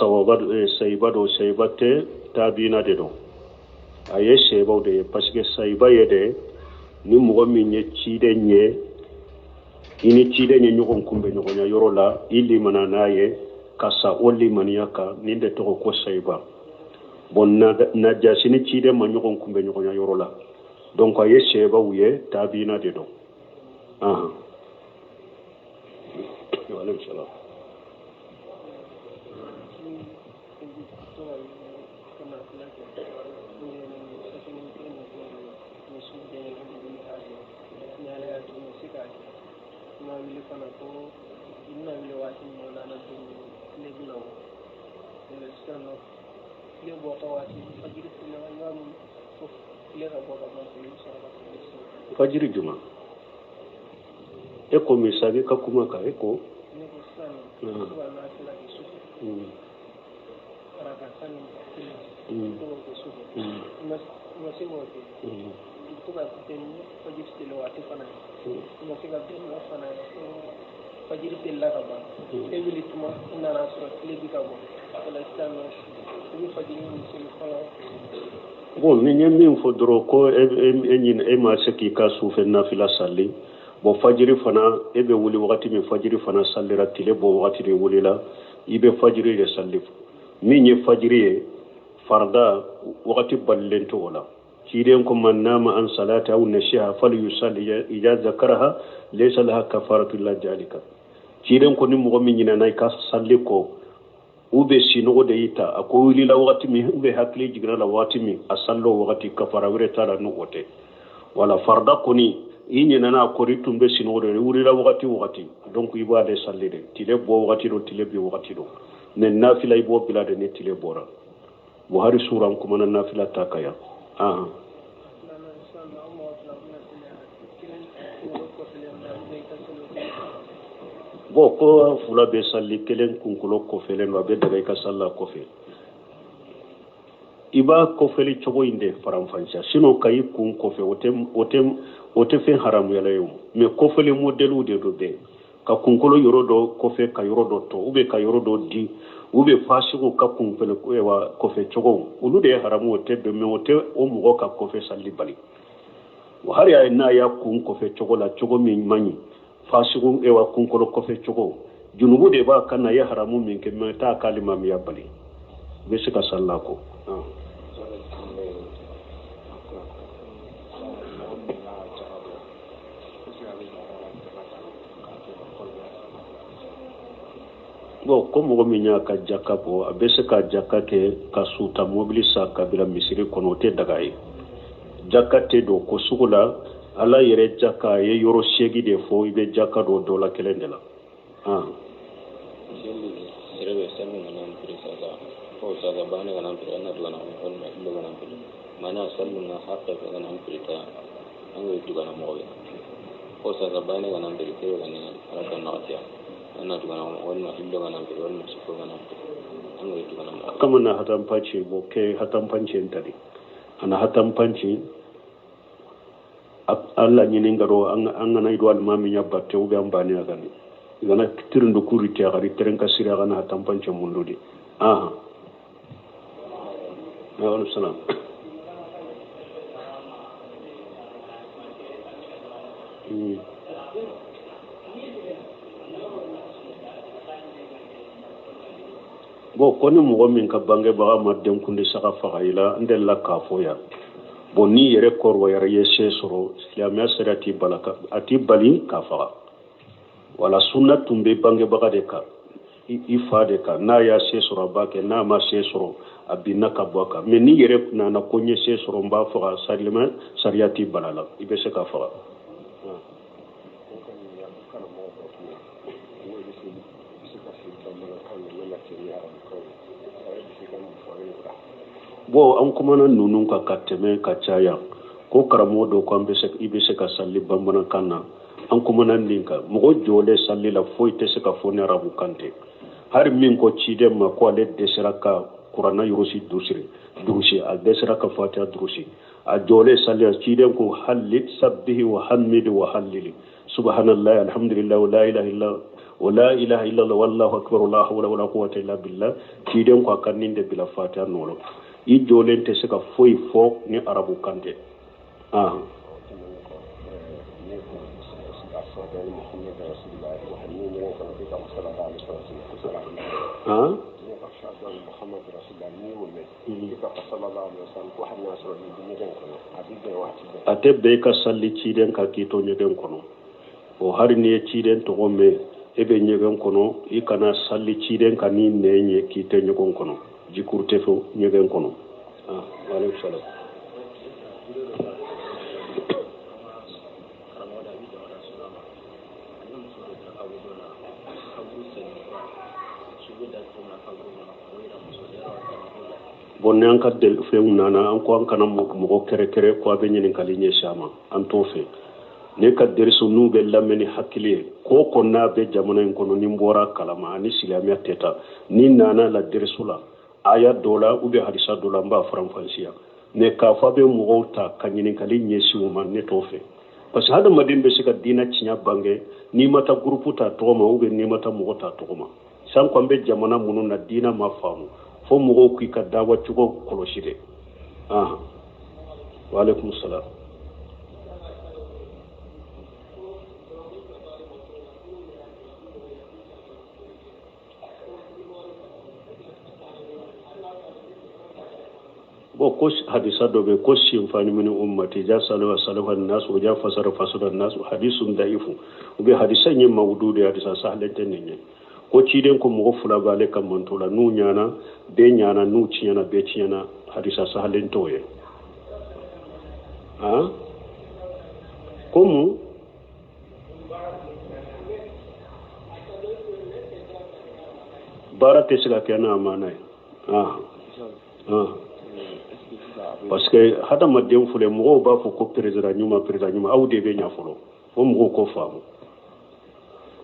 sawaba sayiba don, sayiba tɛ, tabiina de don. A ye sayibaw de ye, parce que sayiba ye de ni mɔgɔ min ye ciden ye, i ni ciden ye ɲɔgɔn kunbɛn ɲɔgɔnya yɔrɔ la, i limana n'a ye ka sa o limaniya kan, nin de tɔgɔ ko sayiba. Bon, Najasi ni ciden ma ɲɔgɔn kunbɛn ɲɔgɔnya yɔrɔ la, donc a ye sayibaw ye, tabiina de don. Ahan, waaleykum salaam. Fajiri juma e ko misali ka kuma kan e ko. Ne ko sisan nɔ, to ka nafila kɛ sufɛ, raka 11, to k'o kɛ sufɛ. I ma se k'o kɛ, i bɛ to ka bɛn ni fajiri seli waati fana ye. I ma se ka bɛn n'o fana ye, fajiri selila ka ban, e wuli tuma i nana sɔrɔ tile bi ka bɔ o la. Sisan nɔ, i bɛ fajiri min seli fɔlɔ? Bon, ni n ye min fɔ dɔrɔn ko e ɲin e ma se k'i ka sufɛ nafila sali, bon, fajiri fana, e bɛ wuli wagati min, fajiri fana salira, tile bɔ wagati de wulila, i bɛ fajiri de sali. Min ye fajiri ye farida, wagati balilen tɛ o la. Ciden ko: man nama an salati aw nasiha falyusalli idha zakaraha laysa laha kafaratu illa jalika. Ciden ko ni mɔgɔ min ɲinɛna i ka sali kɔ, u bɛ sinɔgɔ de y'i ta, a ko wulila wagati min, u bɛ hakili jiginna la wagati min, a salila o wagati, kafara wɛrɛ t'a la n'o tɛ. Wala farida kɔni, i ɲinɛna a kɔri, tun bɛ sinɔgɔ de, i wulila wagati o wagati, donc i b'ale sali de, tile bɔ wagati don, tile bin wagati don. Mais nafila, i b'o bila de ni tile bɔra. Buhari sura, an kumana nafila ta kan yan. Ahan. Filanan, sisan nɔ, an mɔgɔ fila bɛna seli, a kelen kunkolo kɔfɛlen na, i ka seli o kelen. Bon, ko fila bɛ sali, kelen kunkolo kɔfɛlen don, a bɛ daga i ka sali la kɔfɛ. I b'a kɔfɛli cogo in de faranfasiya, sinon ka i kun kɔfɛ, o tɛ fɛn haramuyala ye o. Mais kɔfɛli modèle de do bɛɛ ka kunkolo yɔrɔ dɔ kɔfɛ ka yɔrɔ dɔ tɔ, ou bien ka yɔrɔ dɔ di, ou bien fasigiw ka kunfɛli wa kɔfɛ cogo, olu de ye haramu. O tɛ bɛn, mais o tɛ o mɔgɔ ka kɔfɛ sali bali. Hali a n'a y'a kun kɔfɛ cogo la, cogo min man ɲi, fasigu ewa kunkolo kɔfɛ cogo, junubu de b'a kan na, ye haramu min kɛ, mais t'a k'ale mamiya bali, i bɛ se ka sali la kɔ. Bon, ko mɔgɔ min y'a ka jaka bɔ, a bɛ se ka jaka kɛ ka suta mobili san ka bila misiri kɔnɔ? O tɛ daga ye. Jaka tɛ don ko sugu la. Ala yɛrɛ jaka, a ye yɔrɔ 8 de fɔ, i bɛ jaka don dɔ la kelen de la. Sere bɛ sali kana mpiri sasa o sasa bane kana mpiri ana dugana walima illo kana mpiri mana sallu na hakke kana mpiri ta an go dugana mɔgɔ ye o sasa bane kana mpiri kero kana ala ka nɔgɔya ana dugana walima illo kana mpiri walima sufo kana mpiri an go dugana mɔgɔ. Kama na hatan face bo ke hatan face tadi ana hatan face alla ñiningaro an gana ido almami ña batte ou bien an bani agani igana tirindu kuriti agari teren ka siri agana hatan pance mundudi. Aha, wa salam. Bon, ko ni mɔgɔ min ka bangebaga ma denkundi saga faga i la, n delila k'a fɔ yan. Bon, n'i yɛrɛ kɔrɔbayara, i ye se sɔrɔ, silamɛya sariya t'i bala a t'i bali k'a faga. Wala sunna tun bɛ bangebaga de kan, i fa de kan. N'a y'a se sɔrɔ, a b'a kɛ. N'a ma se sɔrɔ, a binna ka bɔ a kan. Mais n'i yɛrɛ nana ko n ye se sɔrɔ, n b'a faga, silamɛya sariya t'i bala la, i bɛ se k'a faga. Bon, an kumana ninnu kan ka tɛmɛ ka caya, ko karamɔgɔ dɔw ko an bɛ se, i bɛ se ka sali bamanankan na. An kumana nin kan. Mɔgɔ jɔlen sali la, foyi tɛ se ka fɔ ni arabukan tɛ. Hali min ko ciden ma ko ale dɛsɛra ka kuranna yɔrɔsi durusi durusi, a dɛsɛra ka fatiha durusi, a jɔlen sali la, ciden ko halli sabbihi wa hamidi wa hallili subhanallahi alhamdulillah wa la ilaha illa. O la ilaha illallah wallahu akbar la hawla wala quwwata illa billah, ciden ko a ka nin de bila fatiha nɔ la. I jɔlen tɛ se ka foyi fɔ ni arabu kan tɛ. A tɛ bɛn i ka sali ciden kan k'i to ɲɛgɛn kɔnɔ. O hali n'i ye ciden tɔgɔ mɛn, e bɛ ɲɛgɛn kɔnɔ, i kana sali ciden kan n'i nɛn ye k'i tɛ ɲɛgɛn kɔnɔ. Jikuru tɛ fɔ ɲɛgɛn kɔnɔ. Waaleykum salaam. Bon, ni an ka fɛnw nana, an ko an kana mɔgɔ kɛrɛkɛrɛ ko a bɛ ɲininkali ɲɛsin a ma, an t'o fɛ. Ne ka deriso n'u bɛ lamɛn ni hakili ye, ko ko n'a bɛ jamana in kɔnɔ, ni n bɔra kalama ani silamɛya tɛ taa, ni nana la deriso la aya dɔ la ou bien hadisa dɔ la, n b'a faranfasiya. Mais k'a fɔ a bɛ mɔgɔw ta ka ɲininkali ɲɛsin u ma, ne t'o fɛ. Parce que hadamaden bɛ se ka diinɛ tiɲɛ bange n'i ma taa groupe ta tɔgɔ ma ou bien n'i ma taa mɔgɔ ta tɔgɔ ma. San ko an bɛ jamana minnu na, diinɛ ma faamu, fo mɔgɔw k'i ka dawa cogo kɔlɔsi dɛ. Waaleykum salaam. Bon, ko hadisa dɔ bɛ ko sinfani min ummati ja salaha salaha nas wa ja fasara fasara nas, hadisun daifu. U bɛ hadisa in ye mawudu de, hadisa sahalen tɛ nin ye. Ko ciden ko mɔgɔ fila b'ale ka manto la, n'u ɲana bɛɛ ɲana, n'u tiɲɛna bɛɛ tiɲɛna. Hadisa sahalen t'o ye. Ko mun baara tɛ se ka kɛ n'a maana ye. Parce que hadamaden filɛ, mɔgɔw b'a fɔ ko président ɲuman, président ɲuman, aw de bɛ ɲa fɔlɔ, fo mɔgɔw ko faamu.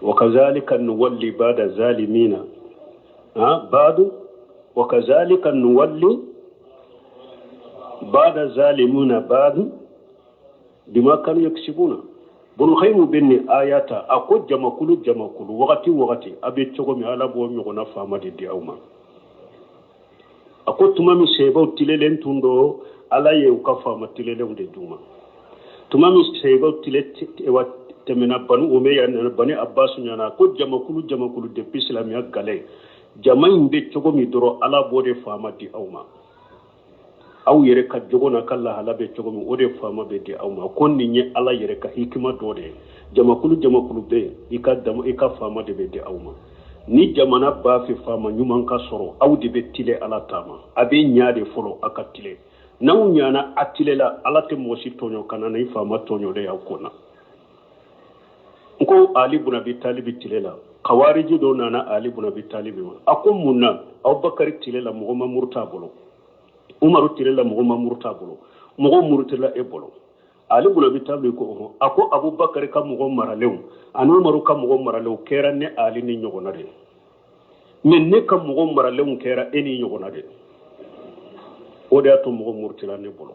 Wa kazalika nuwalli ba'da zalimina ba'du wa kazalika nuwalli ba'da zalimuna ba'du bima kanu yaksibuna. Bunu Qayyim bɛ nin aya ta, a ko jamakulu jamakulu, wagati wagati a bɛ cogo min, Ala b'o ɲɔgɔnna faama de di aw ma. A ko tuma min sebaw tilelen tun don, Ala ye u ka faama tilelenw de d'u ma. Tuma min sebaw tile tɛmɛna, Bani Umayya nana, Bani Abbas nana, ko jamakulu jamakulu depuis silamɛya gale, jama in bɛ cogo min dɔrɔn, Ala b'o de faama di aw ma. Aw yɛrɛ ka jogo n'a ka lahala bɛ cogo min, o de faama bɛ di aw ma. Ko nin ye Ala yɛrɛ ka hikima dɔ de ye. Jamakulu jamakulu bɛ yen, i ka faama de bɛ di aw ma. Ni jamana b'a fɛ faama ɲuman ka sɔrɔ, aw de bɛ tile Ala ta ma. A bɛ ɲa de fɔlɔ, a ka tile. N'aw ɲana a tile la, Ala tɛ mɔgɔ si tɔɲɔ ka na ni faama tɔɲɔlen y'aw kun na. N ko Ali bun Abi Talibi tile la, kawariji dɔ nana Ali bun Abi Talibi ma. A ko mun na Abubakari tile la mɔgɔ ma muruta a bolo, Umaru tile la mɔgɔ ma muruta a bolo, mɔgɔ murutila e bolo? Ali bun Abi Talibi ko ɔhɔn. A ko Abubakari ka mɔgɔ maralenw ani Umaru ka mɔgɔ maralenw kɛra ne Ali ni ɲɔgɔnna de ye, mais ne ka mɔgɔ maralenw kɛra e ni ɲɔgɔnna de ye. O de y'a to mɔgɔ murutila ne bolo.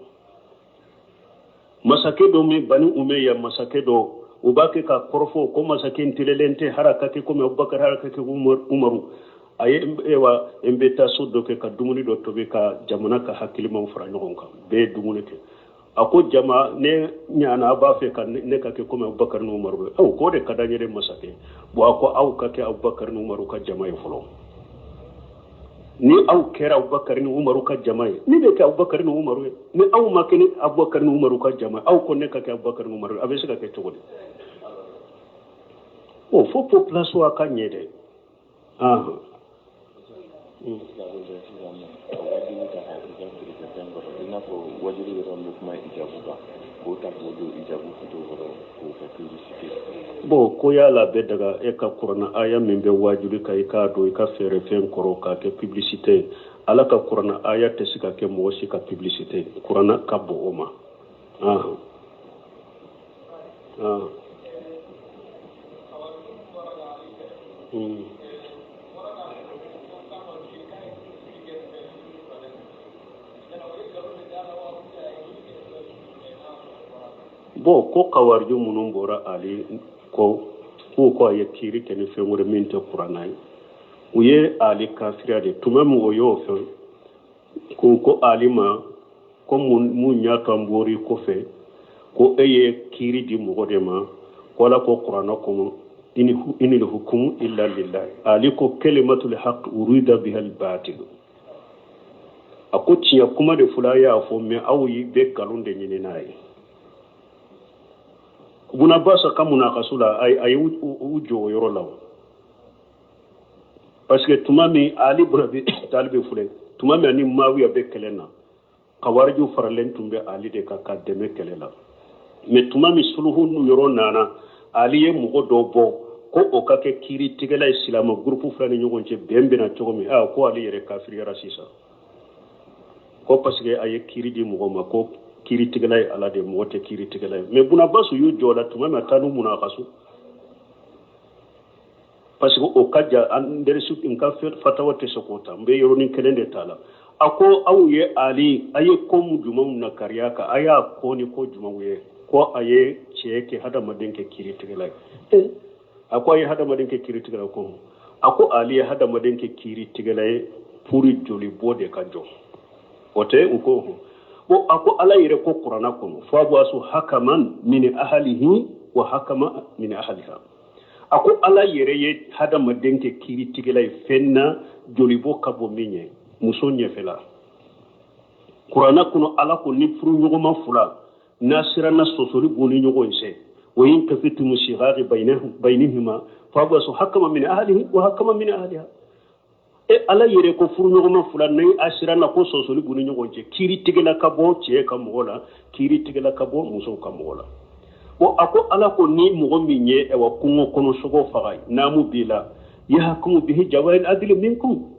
Masakɛ dɔ min Bani Umayya masakɛ dɔ, u b'a kɛ ka kɔrɔfɔ ko masakɛ in tilelen tɛ, haraka kɛ komi Abubakar, haraka kɛ Umaru. A ye ewa invitation dɔ kɛ ka dumuni dɔ tobi ka jamana ka hakilimaw fara ɲɔgɔn kan, bɛɛ ye dumuni kɛ. A ko jama, ne ɲana a b'a fɛ ka ne ka kɛ komi Abubakar ni Umaru ye. Aw k'o de ka d'an ye dɛ masakɛ. Bon, a ko aw ka kɛ Abubakar ni Umaru ka jama ye fɔlɔ. Ni aw kɛra Abubakar ni Umaru ka jama ye, ne bɛ kɛ Abubakar ni Umaru ye. Ni aw ma kɛ ni Abubakar ni Umaru ka jama ye, aw ko ne ka kɛ Abubakar ni Umaru ye, a bɛ se ka kɛ cogo di? O fo population a ka ɲɛ dɛ. Bon, ko yala bɛ daga e ka kuranna aya min bɛ wajuli ka i k'a don i ka feere fɛn kɔrɔ k'a kɛ publicité ye. Ala ka kuranna aya tɛ se ka kɛ mɔgɔ si ka publicité ye. Kuranna ka bon o ma. Bon, ko kawariju minnu bɔra Ali kɔ, K'u ko a ye kiiri kɛ ni fɛn wɛrɛ min tɛ kuranna ye. U ye Ali kafiriya de. Tuma min o y'o fɛn ko ko Ali ma ko mun y'a to an bɔr'i kɔfɛ, ko e ye kiiri di mɔgɔ de ma, ko Ala ko kuranna kɔnɔ inil hukumu illa lillahi. Ali ko kalimatul haq urida biha al batil. A ko tiɲɛ kuma de fɔla a y'a fɔ, mais aw yi bɛ nkalon de ɲini n'a ye. Ibn Abbas ka munakasu la, a ye u jɔ o yɔrɔ la o. Parce que tuma min Ali bun Abi Talib filɛ, tuma min ani Mawiya bɛ kɛlɛ na, Kawarijiw faralen tun bɛ Ali de kan ka dɛmɛ kɛlɛ la. Mais tuma min suluhu yɔrɔ nana, Ali ye mɔgɔ dɔ bɔ ko o ka kɛ kiiritigɛla ye silamɛ gurupu fila ni ɲɔgɔn cɛ, bɛn bɛna cogo min. Aa, ko Ali yɛrɛ kafiriyara sisan, ko parce que a ye kiiri di mɔgɔ ma, ko kiiritigɛla ye Ala de ye, mɔgɔ tɛ kiiritigɛla ye. Mais Ibn Abbas y'u jɔ la tuma min a taa n'u munakasu, parce que o ka ja an dɛrɛsi n ka fatawa tɛ se k'o ta, n bɛ yɔrɔnin kelen de ta la. A ko aw ye Ali, a ye ko mun jumɛnw nakariya kan, a y'a ko ni ko jumɛnw ye, ko a ye cɛ kɛ hadamaden kɛ kiiritigɛla ye. A ko a ye hadamaden kɛ kiiritigɛla, ko a ko Ali ye hadamaden kɛ kiiritigɛla ye pour joli bɔ de ka jɔ, o tɛ u ko bon. A ko Ala yɛrɛ ko kuranna kɔnɔ fabasu hakaman min ahalihi wa hakama min ahaliha. A ko Ala yɛrɛ ye hadamaden kɛ kiiritigɛla ye fɛn na jolibɔ ka bɔ min ye muso ɲɛfɛla. Kuranna kɔnɔ Ala ko ni furuɲɔgɔnma fila n'a siranna sɔsɔli b'u ni ɲɔgɔn cɛ, wa in kafitumu shiqaqi bainihima fabasu hakama min ahlihi wa hakama min ahliha. E Ala yɛrɛ ko furuɲɔgɔnma fila ni a siranna ko sɔsɔli b'u ni ɲɔgɔn cɛ, kiiritigɛla ka bɔ cɛ ka mɔgɔ la, kiiritigɛla ka bɔ musow ka mɔgɔ la. Bon, a ko Ala ko ni mɔgɔ min ye ɛwa kungo kɔnɔ sogo faga, naamu b'i la, yahkumu bihi jawahir adli minkum.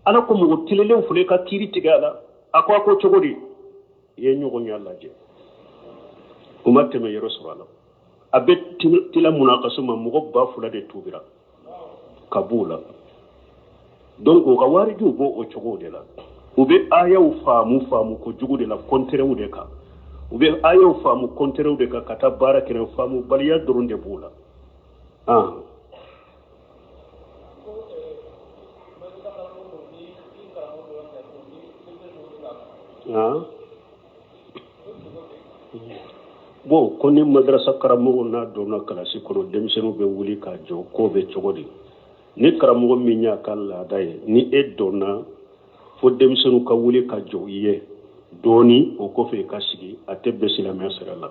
Ala ko mɔgɔ tilenlen fila ka kiiri tigɛ a la. A ko a ko cogo di? I ye ɲɔgɔn y'a lajɛ, u ma tɛmɛ yɔrɔ sɔrɔ a la. A bɛ tila munakaso ma, mɔgɔ 2000 de tubira ka b'u la. Donc u ka warijiw b'o o cogo de la. U bɛ ayaw faamu faamu kojugu de la, kɔntɛrɛw de kan. U bɛ ayaw faamu kɔntɛrɛw de kan ka taa baara kɛ, faamu baliya dɔrɔn de b'u la. Ah. Ah. Bon, ko ni madrasa karamɔgɔ n'a donna kalasi kɔnɔ, denmisɛnninw bɛ wuli ka jɔ, k'o bɛ cogo di? Ni karamɔgɔ min y'a ka laada ye, ni e donna fo denmisɛnninw ka wuli ka jɔ i ye dɔɔni, o kɔfɛ i ka sigi, a tɛ bɛn silamɛya sira la.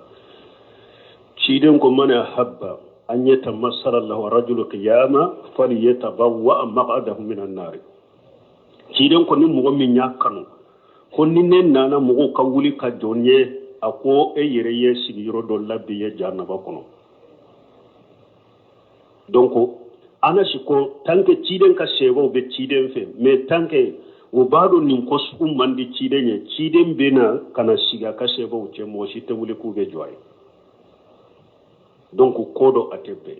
Ciden ko man ahabba an yatamassala lahu rajulu qiyama falyatabawwa maq'adahu minan nar. Ciden ko ni mɔgɔ min y'a kanu ko ni ne nana mɔgɔw ka wuli ka jɔ n ye, a ko e yɛrɛ ye sigiyɔrɔ dɔ labɛn ye jahanama kɔnɔ. Donc Anasi ko tant que ciden ka sɛbɛw bɛ ciden fɛ, mais tant que o b'a dɔn nin ko sugu man di ciden ye, ciden bɛ na ka na sigi a ka sɛbɛw cɛ, mɔgɔ si tɛ wuli k'u bɛ jɔ a ye. Donc ko dɔ a tɛ bɛn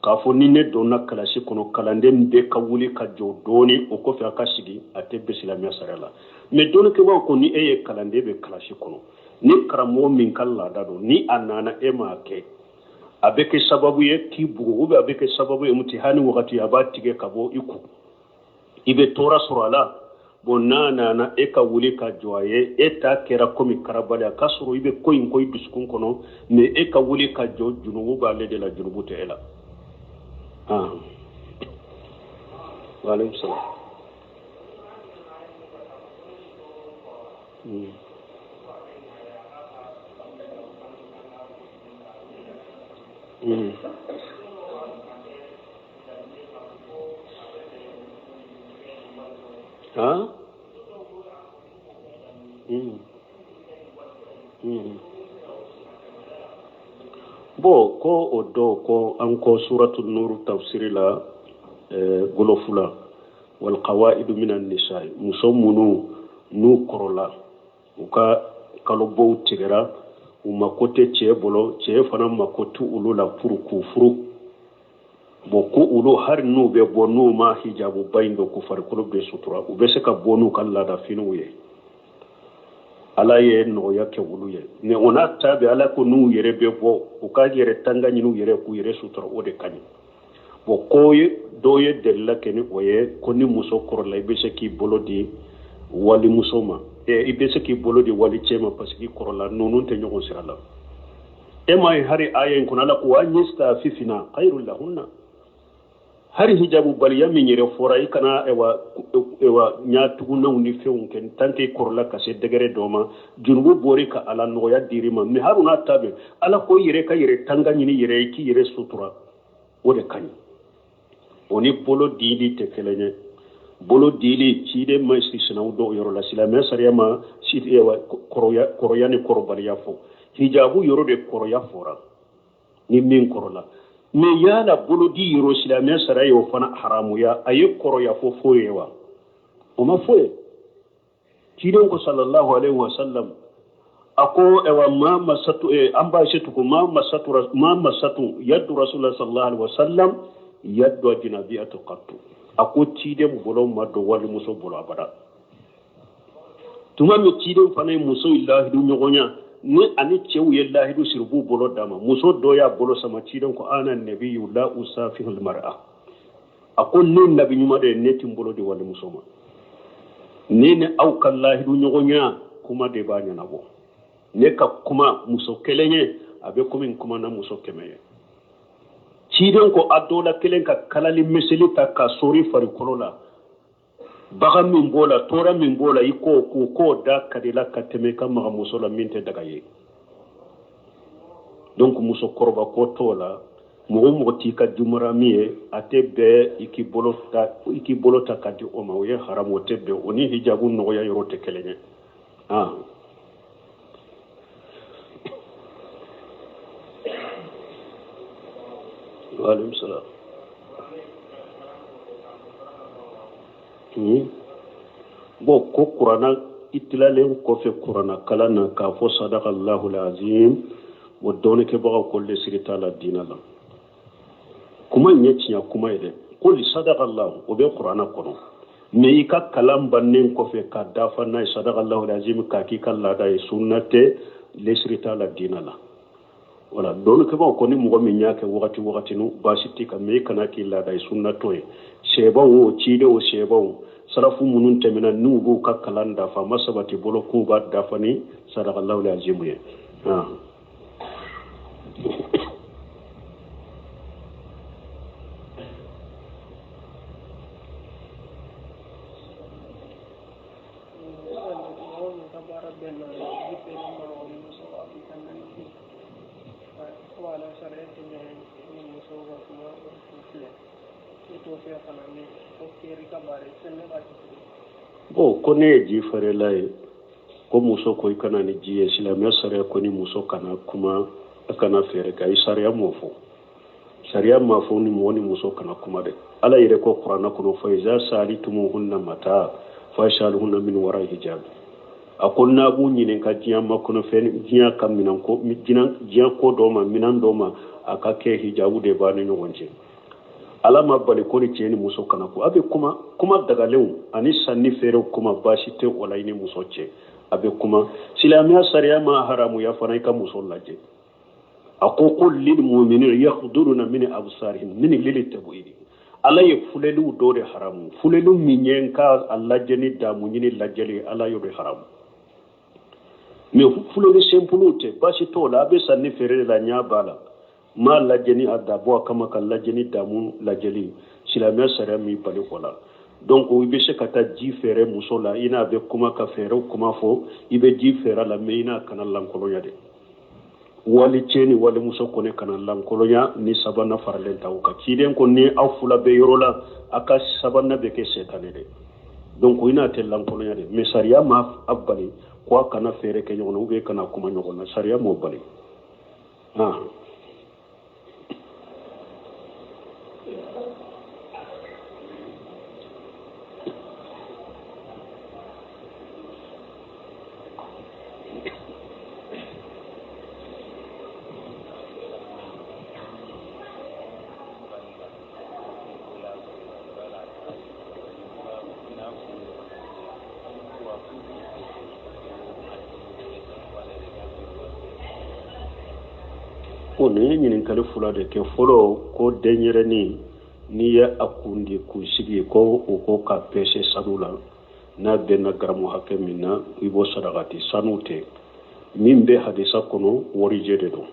k'a fɔ ni ne donna kalasi kɔnɔ, kalanden bɛɛ ka wuli ka jɔ dɔɔni, o kɔfɛ a ka sigi, a tɛ bɛn silamɛya sariya la. Mais dɔnnikɛbaaw ko ni e ye kalanden bɛ kalasi kɔnɔ, ni karamɔgɔ min ka laada don, ni a nana e m'a kɛ, a bɛ kɛ sababu ye k'i bugo, ou bien a bɛ kɛ sababu ye mutihani wagati a b'a tigɛ ka bɔ i kun, i bɛ tɔɔrɔ sɔrɔ a la. Bon, n'a nana e ka wuli ka jɔ a ye, e ta kɛra komi karabali, a k'a sɔrɔ i bɛ ko in ko i dusukun kɔnɔ, mais e ka wuli ka jɔ, junubu b'ale de la, junubu tɛ e la. Ah. Wa alaikum salam. Ah? Bon, ko o dɔw ko an ko suratu nuru tafsiri la, golofula wal qawaidu minan nisa, muso minnu n'u kɔrɔla, u ka kalobow tigɛra, u mako tɛ cɛ bolo, cɛ fana mako t'u olu la pour k'u furu. Bon, ko olu hali n'u bɛ bɔ, n'u ma hijabu ba in don k'u farikolo bɛɛ sutura, u bɛ se ka bɔ n'u ka laada finiw ye. Ala ye nɔgɔya kɛ olu ye. Mais o n'a ta bɛɛ, Ala ko n'u yɛrɛ bɛ bɔ, u ka yɛrɛ tanga ɲini u yɛrɛ k'u yɛrɛ sutura, o de ka ɲi. Bon, ko ye dɔw ye delila kɛ ni o ye ko ni muso kɔrɔla, i bɛ se k'i bolo di walimuso ma, i bɛ se k'i bolo di walicɛ ma, parce que i kɔrɔla. Ninnu tɛ ɲɔgɔn sira la. E ma ye, hari aya in kɔnɔ, Ala ko: wa an yastafifina khayrun lahunna. Hari hijabu baliya min yɛrɛ fɔra, i kana ewa ewa ɲatugunaw ni fɛnw kɛ tant que i kɔrɔla ka se degré dɔ ma, junubu bɔri ka Ala nɔgɔya dir'i ma. Mais hari n'a ta bɛɛ, Ala ko i yɛrɛ ka yɛrɛ tanga ɲini yɛrɛ ye, k'i yɛrɛ sutura, o de ka ɲi. O ni bolo dili tɛ kelen ye. Bolo dili, ciden ma sinaw dɔw yɔrɔ la. Silamɛ sariya ma kɔrɔya, kɔrɔya ni kɔrɔbaliya fɔ. Hijabu yɔrɔ de kɔrɔya fɔra ni min kɔrɔla. Mais yala bolodi yɔrɔ, silamɛ sariya y'o fana haramuya? A ye kɔrɔya fɔ foyi ye wa? O ma fɔ ye. Ciden ko sallallahu alaihi wa sallam, a ko ewa ma masatu an b'a se tugu ma masatu ma masatu yaddu rasulullah sallallahu alaihi wa sallam yaddu ajnabiyatu qattu. A ko ciden bolo ma don walimuso bolo abada. Tuma min ciden fana ye muso ye lahidu ɲɔgɔnya ni ani cɛw ye lahidu siri, b'u bolo d'a ma, muso dɔ y'a bolo sama. Ciden ko: ana nabiyu la usafihu almar'a. A ko ne nabi ɲuman de ye, ne ti n bolo di walimuso ma. Ne ni aw ka lahidu ɲɔgɔnya kuma de b'a ɲɛnabɔ. Ne ka kuma muso kelen ye, a bɛ komi n kuma na muso 100 ye. Ciden ko a dɔ la kelen ka kalali miseli ta ka sori farikolo la, baga min b'o la, tɔɔrɔ min b'o la, i k'o ko k'o da ka di la ka tɛmɛ i ka maga muso la min tɛ daga ye. Donc muso kɔrɔba ko t'o la. Mɔgɔ mɔgɔ t'i ka jumarami ye, a tɛ bɛn i k'i bolo ta ka di o ma. O ye haramu, o tɛ bɛn. O ni hijabu nɔgɔya yɔrɔ tɛ kelen ye. Ah, waaleykum salaam. Bon, ko kurana i tilalen kɔfɛ kurana kalan na k'a fɔ sadaka Allahu azim, o dɔnnikɛbagaw ko lesiri t'a la diinɛ la. Kuma in ye tiɲɛ kuma ye dɛ. Ko sadaka Allahu, o bɛ kurana kɔnɔ, mais i ka kalan bannen kɔfɛ ka dafa n'a ye sadaka Allahu azim, k'a k'i ka laada ye, sunna tɛ, lesiri t'a la diinɛ la. Wala dɔnnikɛbagaw ko ni mɔgɔ min y'a kɛ wagati wagati nu, baasi t'i kan, mais i kana k'i laada ye, sunna t'o ye. Sɛbaw o ciden o sɛbaw sarafu minnu tɛmɛna, n'u b'u ka kalan dafa, a ma sabati bolo k'u b'a dafa ni sadaka Allahu azimu ye. Ah. Mɔgɔ min ka baara bɛn na ji feere ma, walimuso a bɛ ka na ni ji wala sariya tɛ ɲɛ ni musow ka kuma filɛ e t'o fɛ fana, mais o kɛra i ka baara ye, fɛn ne b'a kɛ cogo? Bon, ko ne ye ji feerela ye, ko muso ko i kana ni ji ye. Silamɛ sariya ko ni muso kana kuma, a kana feere kɛ. Ayi, sariya m'o fɔ. Sariya m'a fɔ ni mɔgɔ ni muso kana kuma dɛ. Ala yɛrɛ ko kuranɛ kɔnɔ: fa iza salitumuhunna mata fasaluhunna min wara hijab. A ko n'a b'u ɲininka diɲɛ makɔnɔ fɛn, diɲɛ ka minan ko, diɲɛ ko dɔ ma, minan dɔ ma, a ka kɛ hijabu de b'a ni ɲɔgɔn cɛ. Ala ma bali ko ni cɛ ni muso kana ko. A bɛ kuma, kuma dagalenw ani sanni feerew kuma, baasi tɛ o la i ni muso cɛ. A bɛ kuma. Silamɛya sariya ma haramuya fana i ka muso lajɛ. A ko ko lil mu'minina yakhduruna min absarihim min lili tabu'idi. Ala ye fuleliw dɔ de haramu. Fuleliw min ye n ka a lajɛ ni damu ɲini lajɛli, Ala y'o de haramu. Mais fuleli simple tɛ, baasi t'o la. A bɛ sanni feere de la, ɲɛ b'a la, m'a lajɛ ni a dabɔ a kama ka lajɛ ni damu lajɛli. Silamɛya sariya min bali o la. Donc i bɛ se ka taa ji feere muso la, i n'a bɛ kuma ka feerew kuma fɔ, i bɛ ji feere a la, mais i n'a kana lankolonya dɛ. Wali cɛ ni walimuso kɔni kana lankolonya ni sabanan faralen ta o kan. Ciden ko ni aw fila bɛ yɔrɔ la, a ka sabanan bɛ kɛ sɛtanɛ dɛ. Donc i n'a tɛ lankolonya dɛ, mais sariya ma a bali ko a kana feere kɛ ɲɔgɔn na ou bien kana kuma ɲɔgɔn na. Sariya m'o bali. Ah. Ko nin ye ɲininkali fila de kɛ. Fɔlɔ, ko denyɛrɛnin N'i ye a kun di kunsigi ko o ko ka pɛsɛ sanu la, n'a bɛnna garamu hakɛ min na, i b'o sarakati. Sanu tɛ min bɛ hadisa kɔnɔ, warijɛ de don.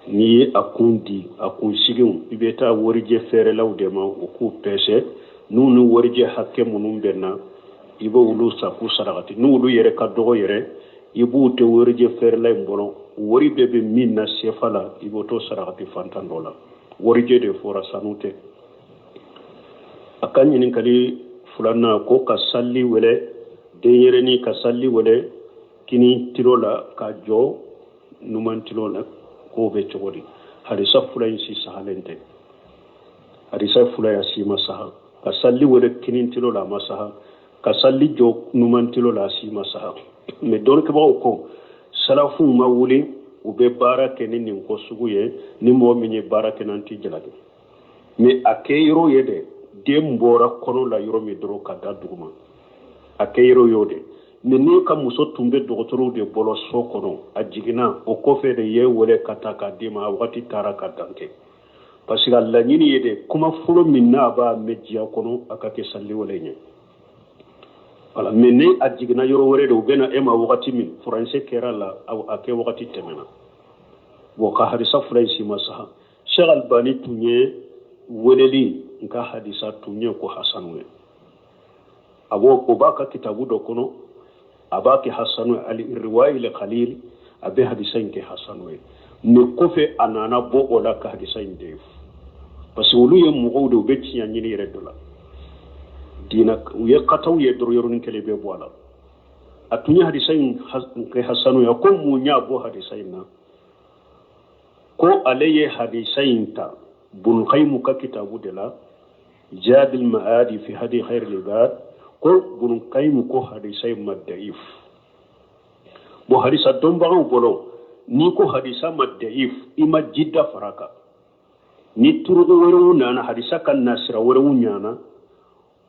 N'i ye a kun di, a kunsigiw, i bɛ taa warijɛ feerelaw de ma, u k'u pɛsɛ. N'u ni warijɛ hakɛ minnu bɛnna, i bɛ olu san k'u sarakati. N'olu yɛrɛ ka dɔgɔ yɛrɛ, i b'u to warijɛ feerela in bolo, wari bɛɛ bɛ min na sefa la, i b'o to sarakati fantan dɔ la. Warijɛ de fɔra, sanu tɛ. A ka ɲininkali filanan, ko ka sali wele denyɛrɛnin, ka sali wele kini tilo la ka jɔ numan tilo la, k'o bɛ cogo di? Hadisa fila in si sahalen tɛ. Hadisa fila ya si ma saha. Ka sali wele kini tilo la, a ma saha. Ka sali jɔ numan tilo la, a si ma saha. Mais dɔnnikɛbagaw ko salafuw ma wuli u bɛ baara kɛ ni nin ko sugu ye. Ni mɔgɔ min ye baara kɛ n'an t'i jalaki, mais a kɛ yɔrɔ ye dɛ, den bɔra kɔnɔ la yɔrɔ min dɔrɔn ka da duguma, a kɛ yɔrɔ y'o de. Mais n'i ka muso tun bɛ dɔgɔtɔrɔw de bolo so kɔnɔ, a jiginna o kɔfɛ de ye wele ka taa k'a d'i ma, a wagati taara ka dan kɛ, parce que a laɲini ye de, kuma fɔlɔ min n'a b'a mɛn diɲɛ kɔnɔ, a ka kɛ sali wele ye. Voilà. Mais ni a jiginna yɔrɔ wɛrɛ de, u bɛna e ma wagati min furancɛ kɛra la, a kɛ wagati tɛmɛna. Bon, ka hadisa fila in si ma saha. Sheikh Albani tun ye weleli nka hadisa tun ye ko hasanu ye. A b'o, o b'a ka kitabu dɔ kɔnɔ, a b'a kɛ hasanu ye, ali riwayi le khalil, a bɛ hadisa in kɛ hasanu ye. Mais kɔfɛ a nana bɔ o la ka hadisa in de, parce que olu ye mɔgɔw de, u bɛ tiɲɛ ɲini yɛrɛ dɔ la diina, u ye kataw ye dɔrɔn, yɔrɔnin kelen bɛ bɔ a la. A tun ye hadisa in kɛ hasanu ye. Ko mun y'a bɔ hadisa in na? Ko ale ye hadisa in ta Bunukhayimu ka kitabu de la, Jadil Ma'adi fi hadi khairil ibad. Ko Bunukhayimu ko hadisa in ma da'if. Bon, hadisa dɔnbagaw bolo, n'i ko hadisa ma da'if, i ma jida fara kan. Ni turugu wɛrɛw nana, hadisa ka nasira wɛrɛw ɲana,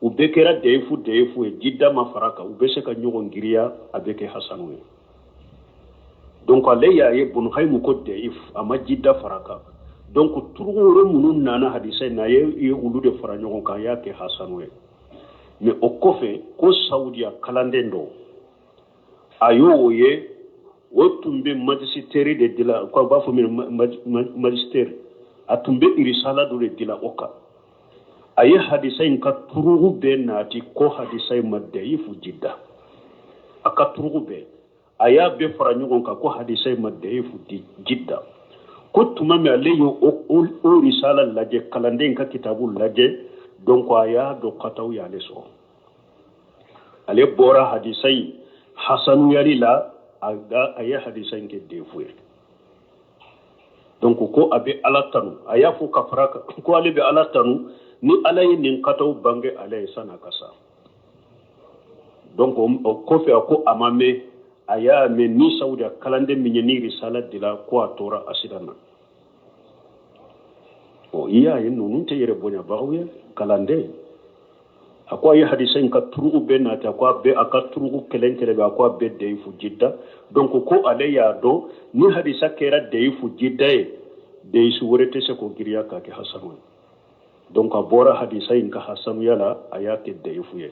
u bɛɛ kɛra dayifu dayifu ye, jida ma fara kan, u bɛ se ka ɲɔgɔn giriya, a bɛ kɛ hasanu ye. Donc ale y'a ye Bunukhayimu ko dayif, a ma jida fara kan. Donc turugu wɛrɛ minnu nana hadisa in na, a ye olu de fara ɲɔgɔn kan, a y'a kɛ hasanu ye. Mais o kɔfɛ, ko Saudiya kalanden dɔ a y'o ye, o tun bɛ magistère de dila, ko b'a fɔ min magistère, a tun bɛ irisala dɔ de dila o kan. A ye hadisa in ka turugu bɛɛ naati, ko hadisa in ma dayifu jida. A ka turugu bɛɛ, a y'a bɛɛ fara ɲɔgɔn kan, ko hadisa in ma dayifu jida. Ko tuma min ale ye o risala lajɛ, kalanden ka kitabu lajɛ, donc a y'a dɔn kataw y'ale sɔrɔ. Ale bɔra hadisa in hasanuyali la, a ye hadisa in kɛ defu ye. Donc ko a bɛ Ala tanu, a y'a fɔ ka fara kan ko ale bɛ Ala tanu ni Ala ye nin kataw bange ale ye san'a ka sa. Donc o kɔfɛ, a ko a ma mɛn, a y'a mɛn ni Saudiya kalanden min ye ni risala dila, ko a tora accident na. Bon, i y'a ye, ninnu tɛ yɛrɛ bonyabagaw ye. Kalanden a ko a ye hadisa in ka turugu bɛɛ nati, a ko a bɛɛ, a ka turugu kelen kelen bɛ, a ko a bɛɛ dayifu jidda. Donc ko ale y'a dɔn ni hadisa kɛra dayifu jidda ye, dayisu wɛrɛ tɛ se k'o giriya k'a kɛ hasanu ye. Donc a bɔra hadisa in ka hasanuya la, a y'a kɛ dayifu ye.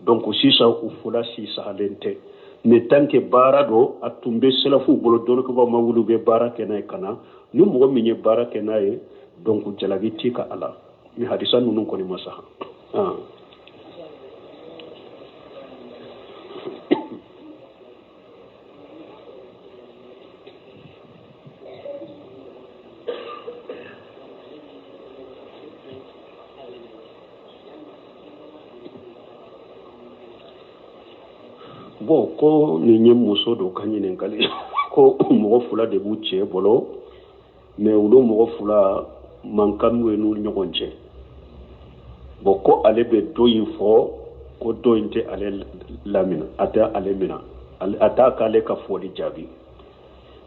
Donc sisan u fila si sahalen tɛ. Mais tant que baara dɔ a tun bɛ sɛlɛfuw bolo, dɔnnikɛbaaw ma wuli u bɛ baara kɛ n'a ye ka na, ni mɔgɔ min ye baara kɛ n'a ye, donc jalaki t'i ka a la. Ni hadisa ninnu kɔni ma saha. Bon, ko nin ye muso dɔ ka ɲininkali, ko mɔgɔ fila de b'u cɛ bolo, mais olu mɔgɔ fila mankan b'u n'u ɲɔgɔn cɛ. Bon, ko ale bɛ dɔ in fɔ, ko dɔ in tɛ ale lamina, a tɛ ale mina, a t'a k'ale ka fɔli jaabi.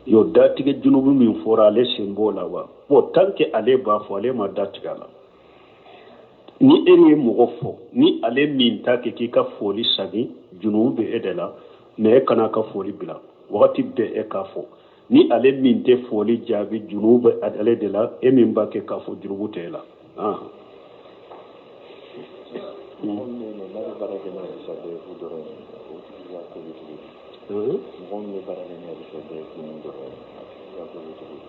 Yo, datigɛ junubu min fɔra, ale sen b'o la wa? Bon, tant que ale b'a fɔ, ale ma datigɛ a la. Ni e ye mɔgɔ fɔ, ni ale min t'a kɛ k'i ka foli sagi, junubu bɛ e de la. Mais e kana ka foli bila wagati bɛɛ, e k'a fɔ. Ni ale min tɛ foli jaabi, junubu bɛ ale de la. E min b'a kɛ k'a fɔ, junubu tɛ e la. Ah. Mɔgɔ min bɛ yen nɔ n'a bɛ baara kɛ ni hadisa dayifu dɔrɔn ye, o tigi ka ko bɛ cogo di? Mɔgɔ min bɛ baara kɛ ni hadisa dayifu ninnu dɔrɔn ye, a tigi ka ko bɛ cogo di?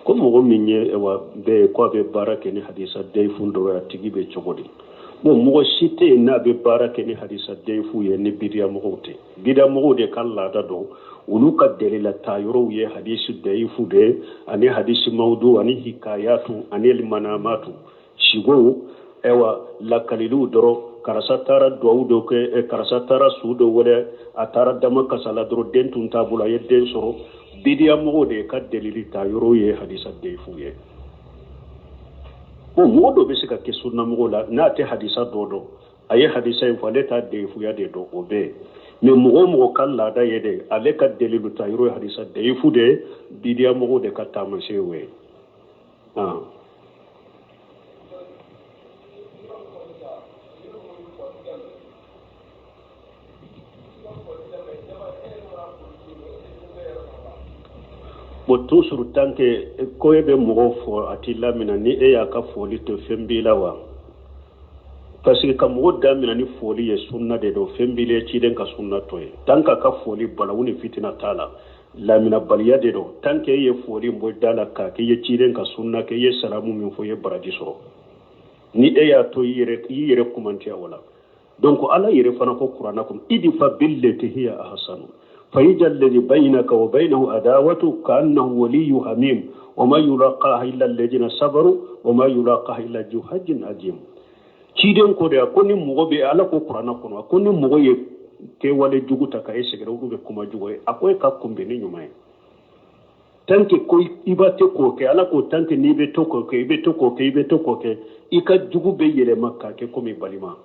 Ko mɔgɔ min ye wa bɛɛ ye ko a bɛ baara kɛ ni hadisa dayifu dɔrɔn ye, a tigi bɛ cogo di? Bon, mɔgɔ si tɛ yen n'a bɛ baara kɛ ni hadisa dayifu ye ni bidiya mɔgɔw tɛ. Bidiya mɔgɔw de ka laada don, olu ka delila ta yɔrɔw ye hadisi dayifu de ye, ani hadisi mawudu, ani hikayatu, ani manamatu, sigow, ayiwa, lakaliliw dɔrɔn. Karisa taara duwawu dɔ kɛ, karisa taara su dɔ wele, a taara dama kasa la dɔrɔn, den tun t'a bolo, a ye den sɔrɔ. Bidiya mɔgɔw de ka delili ta yɔrɔw ye hadisa dayifu ye. Bon, mɔgɔ dɔ bɛ se ka kɛ sunnamɔgɔ la n'a tɛ hadisa dɔ dɔn, a ye hadisa in fɔ, ale t'a dayifuya de dɔn, o bɛ yen. Mais mɔgɔ o mɔgɔ ka laada ye de ale ka delilu ta yɔrɔ ye hadisa dayifu de ye, bidiya mɔgɔw de ka taamasiyɛn y'o ye. Ah. Bon, toujours tant que ko e bɛ mɔgɔw fɔ, a t'i lamina, ni e y'a ka foli to, fɛn b'i la wa? Parce que ka mɔgɔ damina ni foli ye, sunna de don. Fɛn b'i la, ciden ka sunna to ye. Tant que a ka foli balawu ni fitina t'a la, laminabaliya de don. Tant que e ye foli bɔ da la k'a kɛ, i ye ciden ka sunna kɛ, i ye salamu min fɔ, i ye baraji sɔrɔ. Ni e y'a to, i yɛrɛ kumantiya o la. Donc Ala yɛrɛ fana ko Kuranna kɔnɔ: idfa billati hiya ahsanu fa idha alladhi baynaka wa baynahu adawatu ka'annahu waliyyu hamim wa ma yulaqaha illa alladhina sabaru wa ma yulaqaha illa dhu hazzin azim. Ciden ko de, a ko ni mɔgɔ bɛ, Ala ko Kuranna kɔnɔ, a ko ni mɔgɔ ye kɛwale jugu ta ka e sɛgɛrɛ, olu bɛ kuma jugu ye, a ko e ka kunbɛn ni ɲuman ye. Tant que ko i b'a tɛ k'o kɛ, Ala ko tant que n'i bɛ to k'o kɛ, i bɛ to k'o kɛ, i bɛ to k'o kɛ, i ka jugu bɛ yɛlɛma k'a kɛ komi balima.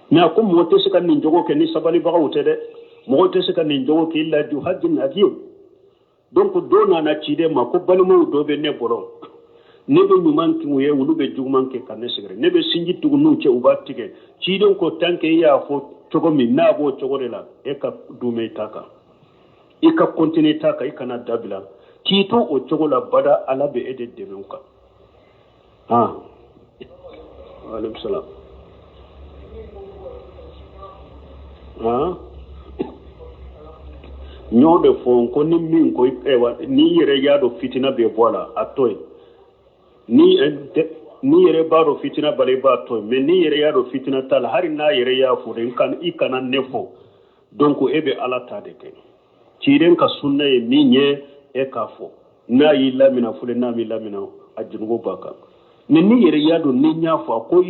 Mais a ko mɔgɔ tɛ se ka nin jogo kɛ ni sabalibagaw tɛ dɛ. Mɔgɔ tɛ se ka nin jogo kɛ illa dhu hazzin azim. Donc dɔ nana ciden ma ko balimaw dɔ bɛ ne bolo, ne bɛ ɲuman kɛ u ye, olu bɛ juguman kɛ ka ne sɛgɛrɛ, ne bɛ sinji tugu n'u cɛ, u b'a tigɛ. Ciden ko tant que i y'a fɔ cogo min, n'a b'o cogo de la, e ka dumɛ i ta kan, i ka continuer ta kan, i kana dabila, k'i to o cogo la bada, Ala bɛ e de dɛmɛ o kan. Ah, waaleykum salam. Ah, n y'o de fɔ ko ni min ko, ayiwa, n'i yɛrɛ y'a dɔn fitina bɛ bɔ a la, a to yen. Ni yɛrɛ b'a dɔn fitina b'a la, i b'a to yen. Mais n'i yɛrɛ y'a dɔn fitina t'a la, hali n'a yɛrɛ y'a fɔ de, i kana ne fɔ. Donc e bɛ Ala ta de kɛ. Ciden ka sunna ye min ye, e k'a fɔ. N'a y'i lamina fɔlɔ, n'a m'i lamina, a junugo b'a kan. Mais n'i yɛrɛ y'a dɔn ni n y'a fɔ, a ko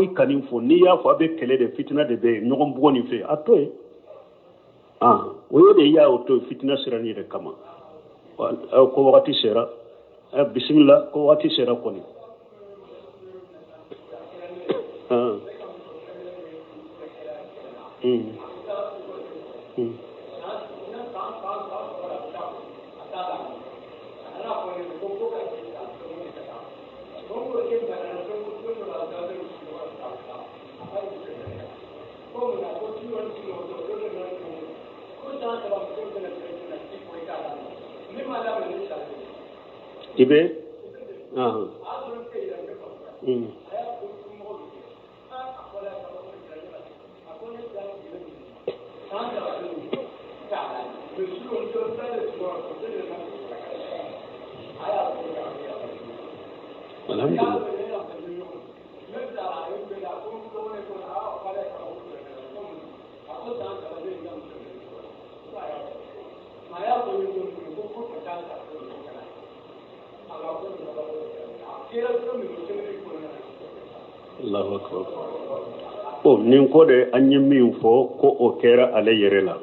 i kani fɔ, n'i y'a fɔ a bɛ kɛlɛ de, fitina de bɛ yen, ɲɔgɔn bugɔ nin fɛ, a to yen. Ah, o ye de y'a o to yen fitina siran yɛrɛ kama. Ko wagati sera, bisimila, ko wagati sera kɔni. Ah. I bɛ ah. Alhamdulillah. Allahu akbar. O nin ko de, an ye min fɔ ko o kɛra ale yɛrɛ la,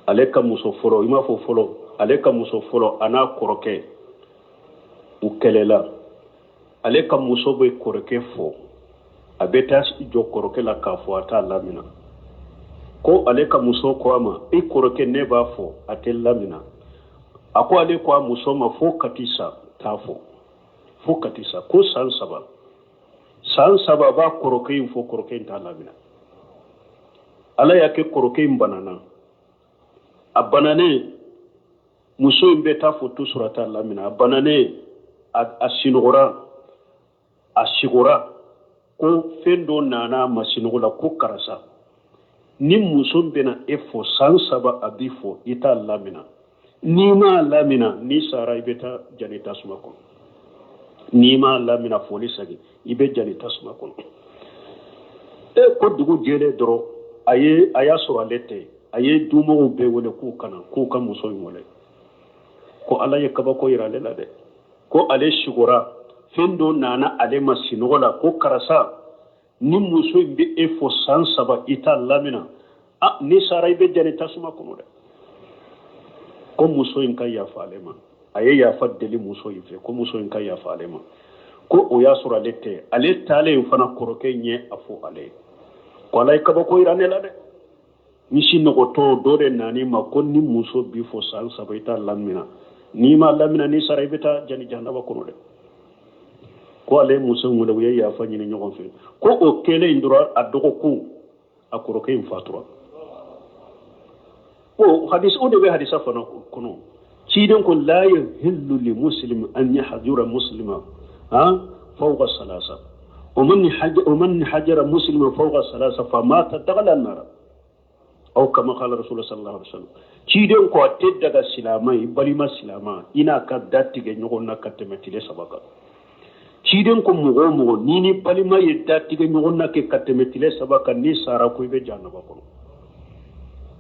ale ka muso fɔlɔ, i m'a fɔ fɔlɔ, ale ka muso fɔlɔ, a n'a kɔrɔkɛ u kɛlɛla. Ale ka muso bɛ kɔrɔkɛ fɔ, a bɛ taa jɔ kɔrɔkɛ la k'a fɔ, a t'a lamina. Ko ale ka muso ko a ma: i kɔrɔkɛ, ne b'a fɔ, a tɛ lamina. A ko ale ko a muso ma fo ka ti sa t'a fɔ, fo ka ti sa. Ko san 3, san 3, a b'a kɔrɔkɛ in fɔ, kɔrɔkɛ in t'a lamina. Ala y'a kɛ kɔrɔkɛ in banana. A bananen, muso in bɛ taa fɔ toujours, a t'a lamina. A bananen A sinɔgɔra, a sigora ko fɛn dɔ nana a ma sinɔgɔ la ko karisa, ni muso bɛna e fo san 3 a b'i fo, i t'a lamina. N'i m'a lamina, n'i sara i bɛ taa jani tasuma kɔnɔ. N'i m'a lamina foli sagi, i bɛ jani tasuma kɔnɔ. E ko dugu jɛlen dɔrɔn, a y'a sɔrɔ ale tɛ, a ye dumɔgɔw bɛɛ wele k'u ka na, k'u ka muso in wele. Ko Ala ye kabako yira ale la dɛ. Ko ale sigora, fɛn dɔ nana ale ma sinɔgɔ la ko karisa, ni muso in bɛ e fo san 3 i t'a lamina, a n'i sara i bɛ jani tasuma kɔnɔ dɛ. Ko muso in ka yafa ale ma. A ye yafa deli muso in fɛ ko muso in ka yafa ale ma. Ko o y'a sɔrɔ ale tɛ, ale taalen fana kɔrɔkɛ ɲɛ a fɔ ale ye. Ko Ala ye kabako yira ne la dɛ. N sinɔgɔtɔ dɔ de nan'i ma ko ni muso b'i fo san 3 i t'a lamina, n'i m'a lamina n'i sara i bɛ taa jani jahanama kɔnɔ dɛ. Ko ale muso in wele, u ye yafa ɲini ɲɔgɔn fɛ. Ko o kɛlen dɔrɔn a dɔgɔkun a kɔrɔkɛ in fatura. O hadis o de bɛ hadisa fana kɔnɔ. Ciden ko la yahillu li muslim an yahjura muslima fawqa salasa wa man hajara muslima fawqa salasa fa mata dakhala an-nar aw kama qala rasulullah sallallahu alaihi wasallam. Ciden ko a tɛ daga silama i balima silama i n'a ka da tigɛ ɲɔgɔn na ka tɛmɛ tile 3 kan. Ciden ko mɔgɔ o mɔgɔ n'i ni balima ye da tigɛ ɲɔgɔn na kɛ ka tɛmɛ tile 3 kan, n'i sara ko i bɛ jahanama kɔnɔ.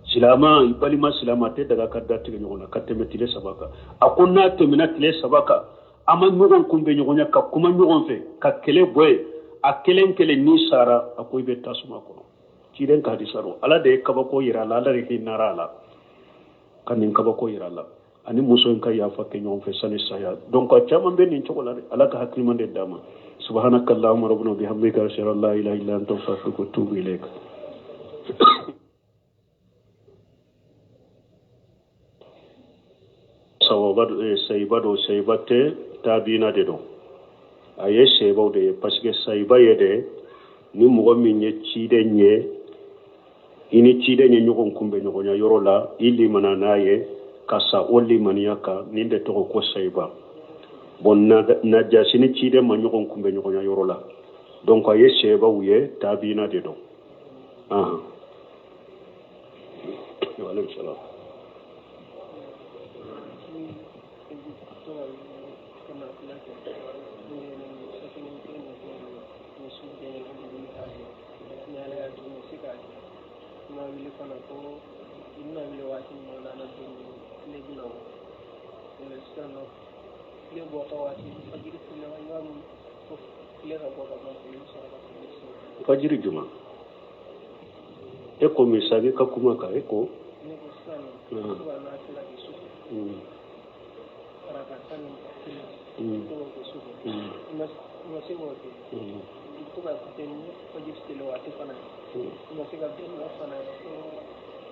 Silama i balima silama tɛ daga ka da tigɛ ɲɔgɔn na ka tɛmɛ tile 3 kan. A ko n'a tɛmɛna tile 3 kan, a ma ɲɔgɔn kunbɛ ɲɔgɔn ɲɛ ka kuma ɲɔgɔn fɛ ka kɛlɛ bɔ yen, a kelen kelen n'i sara a ko i bɛ tasuma kɔnɔ. Ciden ka hadisa don. Ala de ye kabako yira a la, Ala de hinɛra a la ka nin kabako yira a la. Ani muso in ka yafa kɛ ɲɔgɔn fɛ sani saya. Donc a caman bɛ nin cogo la dɛ. Ala ka hakilima de d'a ma. Subhanaka Allahumma rabbana bihamdika ashhadu an la ilaha illa anta astaghfiruka wa atubu ilayk. Sayiba don, sayiba tɛ, tabiina de don. A ye sayibaw de ye parce que sayiba ye de ni mɔgɔ min ye ciden ye, i ni ciden ye ɲɔgɔn kunbɛ ɲɔgɔnya yɔrɔ la, i limana n'a ye ka sa o limaniya kan, nin de tɔgɔ ko sayiba. Bon najasi ni ciden ma ɲɔgɔn kunbɛ ɲɔgɔnya yɔrɔ la, donc a ye sayibaw ye, tabiina de don. Wa aleykum salaam. Fajiri juma e ko misali ka kuma kan e ko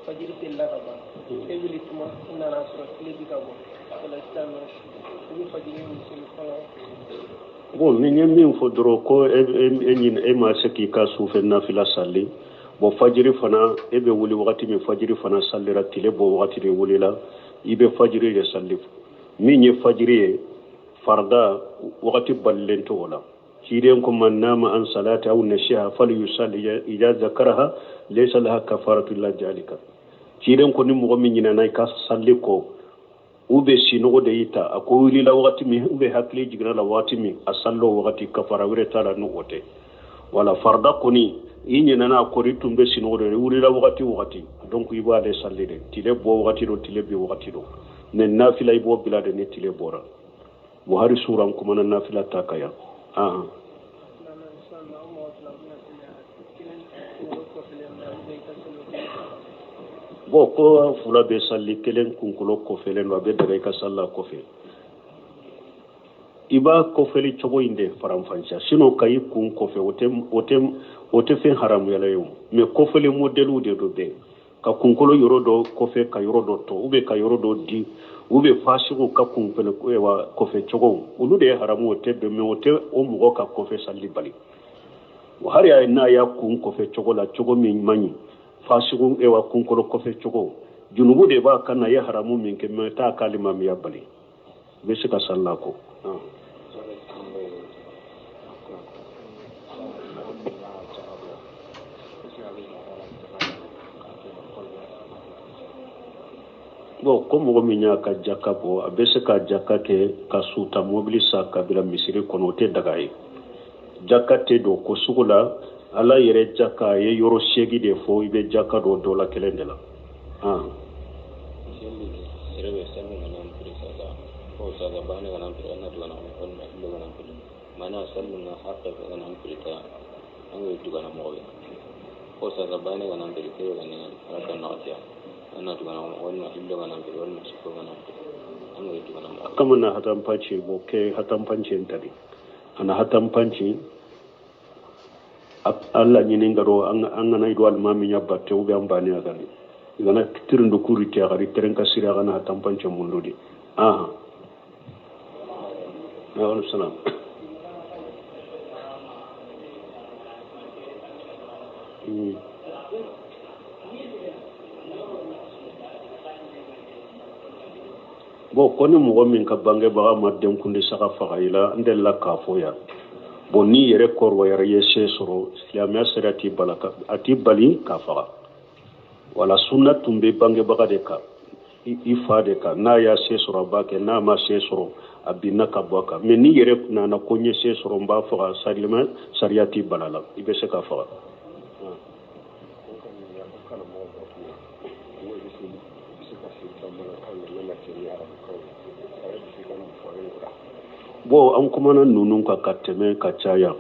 fajiri selila ka ban, e wuli tuma i nana sɔrɔ tile bi ka bɔ, o la sisan nɔ i bɛ fajiri min seli fɔlɔ. Bon ni n ye min fɔ dɔrɔn ko e ma se k'i ka sufɛ nafila sali, bon fajiri fana e bɛ wuli wagati min fajiri fana salira, tile bɔ wagati de wulila, i bɛ fajiri de sali. Min ye fajiri ye farda wagati balilen t'o la. Ciden ko man nama an salati aw nasiha falyusalli idha zakaraha laysa laha kafaratu illa jalika. Ciden ko ni mɔgɔ min ɲinɛna i ka sali kɔ, u bɛ sinɔgɔ de y'i ta, a ko wulila wagati min, u bɛ hakili jiginna la wagati min, a sallo wagati kafara wɛrɛ t'a la n'o tɛ. Wala farda kɔni i ɲinɛna a kɔri tun bɛ sinɔgɔ de, i wulila wagati o wagati, donc i b'ale sali de, tile bɔ wagati don, tile bin wagati don. Mais nafila i b'o bila de ni tile bɔra. Buhari sura n kumana nafila ta kan yan. Bon ko fila bɛ sali kelen kunkolo kɔfɛlen don, a bɛ daga i ka sali la kɔfɛ. I b'a kɔfɛli cogo in de faranfasiya, sinon ka i kun kɔfɛ o tɛ fɛn haramuyala ye o. Mais kɔfɛli modèle de dɔ bɛ ka kunkolo yɔrɔ dɔ kɔfɛ ka yɔrɔ dɔ to, ou bien ka yɔrɔ dɔ di, ou bien fasigiw ka kunfɛli kɔfɛ cogo, olu de ye haramu, o tɛ bɛn, mais o tɛ o mɔgɔ ka kɔfɛ sali bali. Hali a n'a y'a kun kɔfɛ cogo la cogo min man ɲi, fasigiw kunkolo kɔfɛ cogo, junubu de b'a kan na, a ye haramu min kɛ, mais t'a k'ale ma miya bali, i bɛ se ka sali la kɔ. Bon, ko mɔgɔ min y'a ka jaka bɔ, a bɛ se ka jaka kɛ ka suta mobili san ka bila misiri kɔnɔ, o tɛ daga ye. Jaka tɛ don ko sugu la. Ala yɛrɛ jaka a ye yɔrɔ 8 de fɔ, i bɛ jaka don dɔ la kelen de la. Kama na hatampanci bo ke hatampanci ntadi ana hatampanci alla ñiningaro an gana ido almami ña batte ou bien bani agani igana tirindu kuriti agari terenka siri agana hatampanci mundudi. Aha, wa salam. Bon, ko ni mɔgɔ min ka bangebaga ma denkundi saga faga i la, n delila k'a fɔ yan. Bon, n'i yɛrɛ kɔrɔbayara, i ye se sɔrɔ, silamɛya sariya t'i bala a t'i bali k'a faga. Wala sunna tun bɛ bangebaga de kan, i fa de kan. N'a y'a se sɔrɔ a b'a kɛ, n'a ma se sɔrɔ a binna ka bɔ a kan. Mais n'i yɛrɛ nana ko n ye se sɔrɔ n b'a faga, sariya t'i bala la, i bɛ se k'a faga. Bon, an kumana ninnu kan ka tɛmɛ ka caya.